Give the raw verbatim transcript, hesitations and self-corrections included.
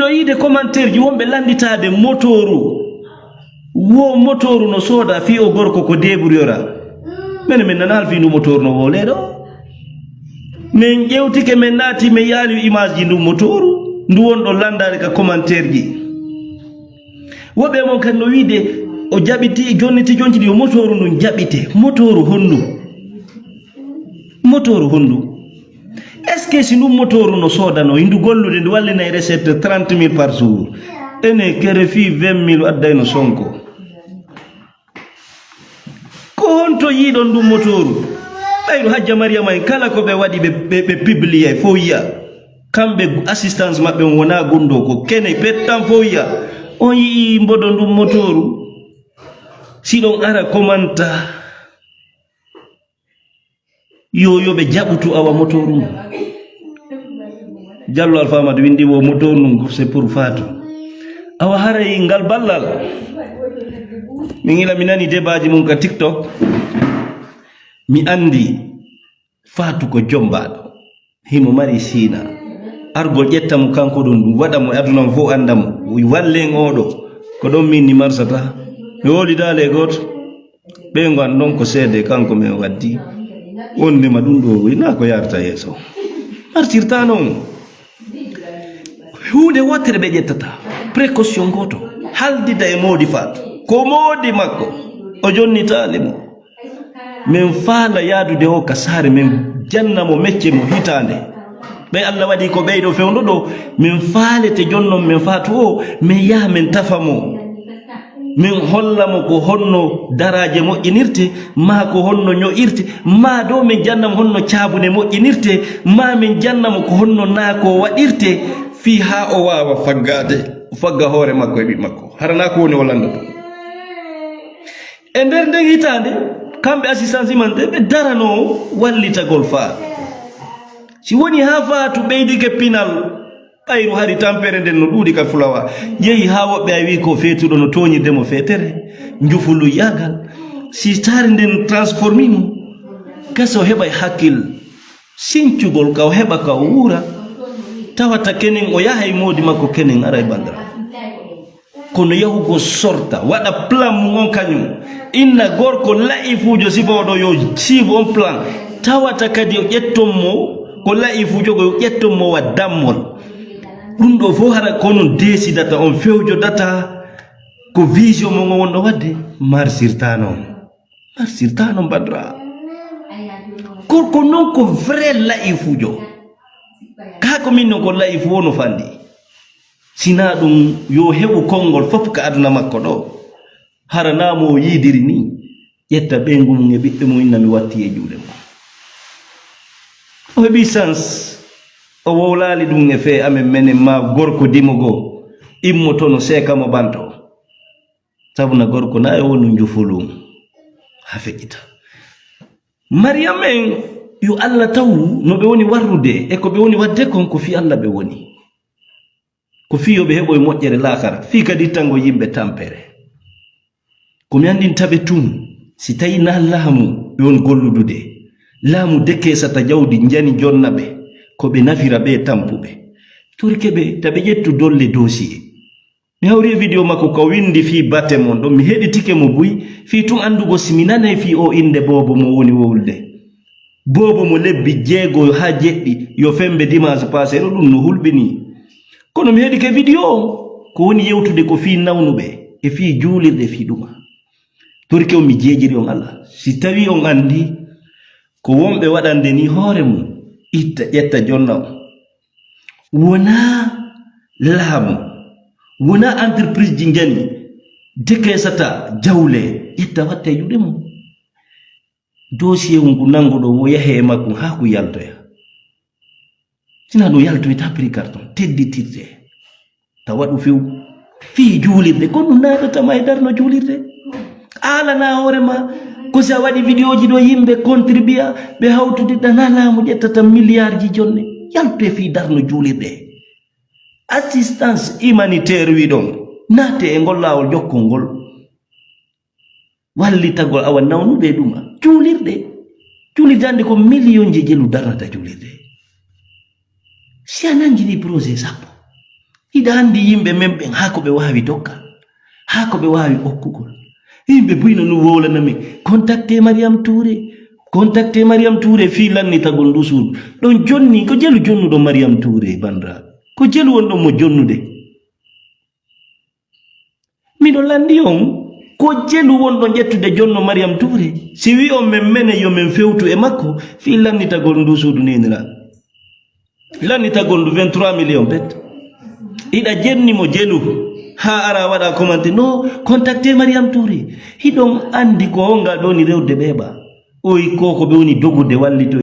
No yiide commentaire ji wonɓe lannditaade motooru. Wo motooru no sooda fii o gorko ko deeburiyora. Mene min nana halfii ndu motooru no wowlee ɗo. Min ƴewtike, min naati, min yaali image ji ndu motooru. Ndu wonɗo lanndaade ka commentaire ji. Woɓɓe mon kadi no wiide o jaɓiti, jonniti, jonti ɗi yo motooru ndun jaɓite. Motooru hondu? Motooru hondu? Est-ce que si ndun motooru no soodano, hindu gollude, ndu wallinay recette trente mille par jour? Ene kere fii vingt mille addayno Sonko. Ko honto yiiɗon ndun motooru? Ɓayru Hajja Mariyama en kala ko ɓe waɗi ɓe, ɓe, ɓe publier fof yiya. Kamɓe assistance maɓɓe on wonaa gunndoo, ko kene pettan fof yiya. On yi'i mbodo ndun motooru? Si ɗon ara komanta, yo, yo ɓe jaɓutu awa motooru ngun. Jallo Alfa Amadu winndi wo motooru ngun, c'est pour Faatu. Awa haray ngal ballal. Min ila mi nani debaaji mun ka TikTok. Mi anndi Faatu ko jommbaaɗo. Himo mari siina. Argol ƴetta mo kanko ɗun, ɗun waɗa mo e aduna on fof annda mo. Wallen oo ɗoo. Ko ɗon min ni marsata. Mi wowlidaali e gooto. Ɓe ngon ɗon ko seede kanko men waddi. Wonde ma ɗun ɗoo woy naa ko yarta yeeso. Martirta non. Huunde wootere ɓe ƴettata. Précaution gooto. Haldida e moodi Faatu. Ko moodi makko. O jonnitaali mo. Min faala yaadude o ka saare, min janna mo mecce mo hitaande. Ɓay Allah waɗi ko ɓeyɗo fewndo ɗoo, min faalete jonnon min Faatu o, min yaha min tafa mo. Min holla mo ko honno daraaje moƴƴinirte, maa ko honno ño'irte, maa dow min janna mo honno caabune moƴƴinirte, maa min janna mo ko honno naako waɗirte, fii haa o waawa faggaade, o fagga hoore makko e ɓiɓɓe makko. Hara naa ko woni o lanndotoo. E nder nden hitaande, kamɓe assistance humanitaire ɓe daranoo wallitagol Faatu. Si woni haa Faatu ɓeydike pinal, ɓayru hari tampere nden no ɗuuɗi ka fulawa. Yehi haa woɓɓe ay wi'i ko feetuɗo no tooñirde mo feetere, njufuluyaagal. Si taari nden transformi mo, kese o heɓay hakkil sincugol ka o heɓa ka o wuura. Tawata kenen o yahay moodi makko kenen aray bandira. Kono yahugo sorta, waɗa plan mum on kañum. Inna gorko la'ifuujo sifa oɗo yo siifu on plan. Tawata kadi o ƴetton mo, ko la'ifuujo ko yo ƴetton mo wa dammol. Ɗum ɗo fof hara ko onon deesidata, on fewjodata ko vision mo ngo wonɗo waɗde. Marsirta noon. Marsirta noon, bandira. Gorko noon ko vrai la'ifuujo. Kaa ko min noon ko la'ifu woo no fanɗi. Sinaa ɗum yo heɓu konngol fof ka aduna makko ɗo. Hara naa mo o yiidiri nii, ƴetta ɓeyngu mum e ɓiɓɓe mum, inna mi watti e juuɗe mum. O heɓi chance, o wowlaali ɗum e fee amen menen maa gorko dimo goo, immoto no seeka mo ɓanto. Sabu na gorko naa e wonu njufulu haa feƴƴita. Mariyam en, yo Allah taw no ɓe woni warrude e ko ɓe woni waɗde kon, ko fii Allah ɓe woni. Ko fii yo ɓe heɓoy moƴƴere laakara, fii kadi ittango yimɓe tampere. Ko mi anndinta ɓe tun, si tawi naa laamu ɓe woni golludude, laamu dekeesata jawdi njani jonna ɓe, ko ɓe nafira ɓe tampuɓe. Turke ɓe, ta ɓe ƴettu dolle dossier. Mi hawri e video makko ko windi fii bate mon ɗon, mi heɗitike mo buy, fii tun anndugo si mi nanay fii o innde boobo mo woni wowlude. Boobo mo lebbi jeego haa jeɗɗi, yo fembe dimanche passé ɗo, ɗum no hulɓinii. Kono mi heɗike video on, ko woni yewtude ko fii nawnuɓe, e fii juulirɗe, fii ɗuma. Turke on mi jeejiri on Allah. Si tawi on anndi ko wonɓe waɗande ni hoore mum, itta, ƴetta jonna on. Wonaa laamu, wonaa entreprise ji njani, dekeesata jawle, ƴetta watta e juuɗe mum. Dossier ngu nannguɗo wo yahe e makko haa ngu yaltoya. Sinaa ɗum yaltoyta prix carton, tedditirte. Tawa ɗum few. Fii juulirde, ko ɗum naatata ma e darno juulirde. Aalana hoore ma, ko si a waɗi vidéo ji ɗo yimɓe contribuer, ɓe hawtudidɗa na laamu ƴettata milliard ji jonne. Yaltoye fii darno juulirde. Assistance humanitaire wi ɗon, naate e ngol laawol jokkol ngol. Wallitagol awa nawnuɓe e ɗuma. Juulirde. Juulirde hannde ko million ji jelu darnata juulirde. Si a nanngini projet sappo, Hiɗa anndi yimɓe men ɓen, haa ko ɓe waawi dokkal, haa ko ɓe waawi okkugol. Yimɓe buy no ɗum wowlana men, contacte Mariam Touré, contacte Mariam Touré fii lannitagol ndu suudu. Ɗon jonni, ko jelu jonnuɗo Mariam Touré, banndiraaɓe. Ko jelu wonɗon mo jonnude. Miɗo lanndi on, ko jelu wonɗon ƴettude jonno Mariam Touré. Si wi'on men menen yo men fewtu e makko, fii lannitagol ndu suudu neeniraaɓe. Lannitagol ndu vingt-trois millions pet. Hiɗa jenni mo jelu, haa ara waɗa commentaire, non, contacte Mariam Touré. Hiɗon anndi ko on ngal ɓe woni rewde ɓeeɓa. Oy ko ko ɓe woni dogude wallito